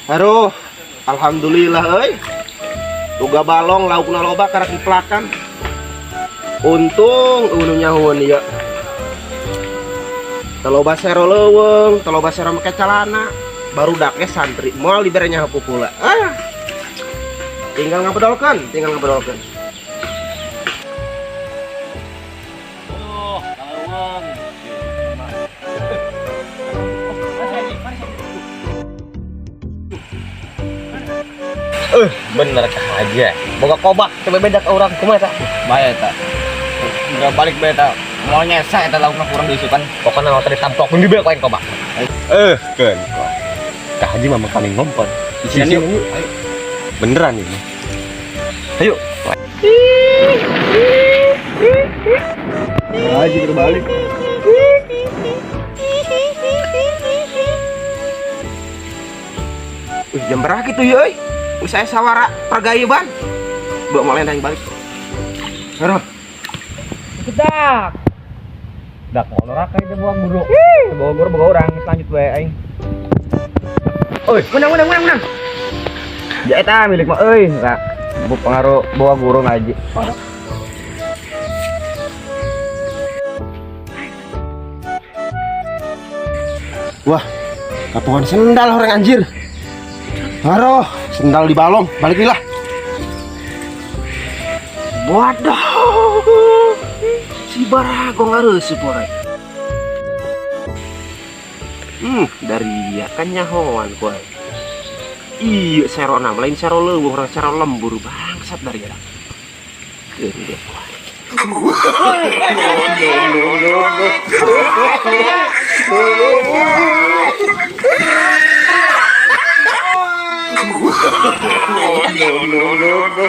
Aduh, alhamdulillah euy. Boga balong laukna loba karak dipelakan. Untung eueuh nu nyahoeun ieu. Teu loba sero leuweung, teu loba sero make calana. Barudak ge santri, moal dibere nyaho ku kula. Ah. Tinggal ngabedolkeun, tinggal ngabedolkeun. Oh, leuweung. Bener kah aja. Boga kobak coba beda ke orang kumaha eta? Bahaya eta. Udah balik bae eta. Mau nyesa eta laukna kurang diisukan. Pokoknya mau tadi tamplok di bek lain kobak. Keun kok. Kah Haji mah paling ngompon. Isian yuk. Ayo. Beneran ini. Ayo. Haji berbalik. Wih, jam berapa gitu ya, euy? Wih, saya sawara pergaiban. Bawa mau yang balik. Aduh. Dak. Dak mau norak itu bawa guru. Bawa guru bawa orang selanjut bae aing. Oi, menang menang menang menang. Ya eta milik mah euy, enggak. Bu pengaruh bawa guru ngaji. Wah, kapongan sendal orang anjir. Aduh, sendal di balong, balik lah. Waduh, si Barago ngareuseup ore. Dari ya kan nyahoan kowe. Iya, serona, lain sero leuweung, orang sero lembur bangsat dari ya. Gede. No, no, no, no.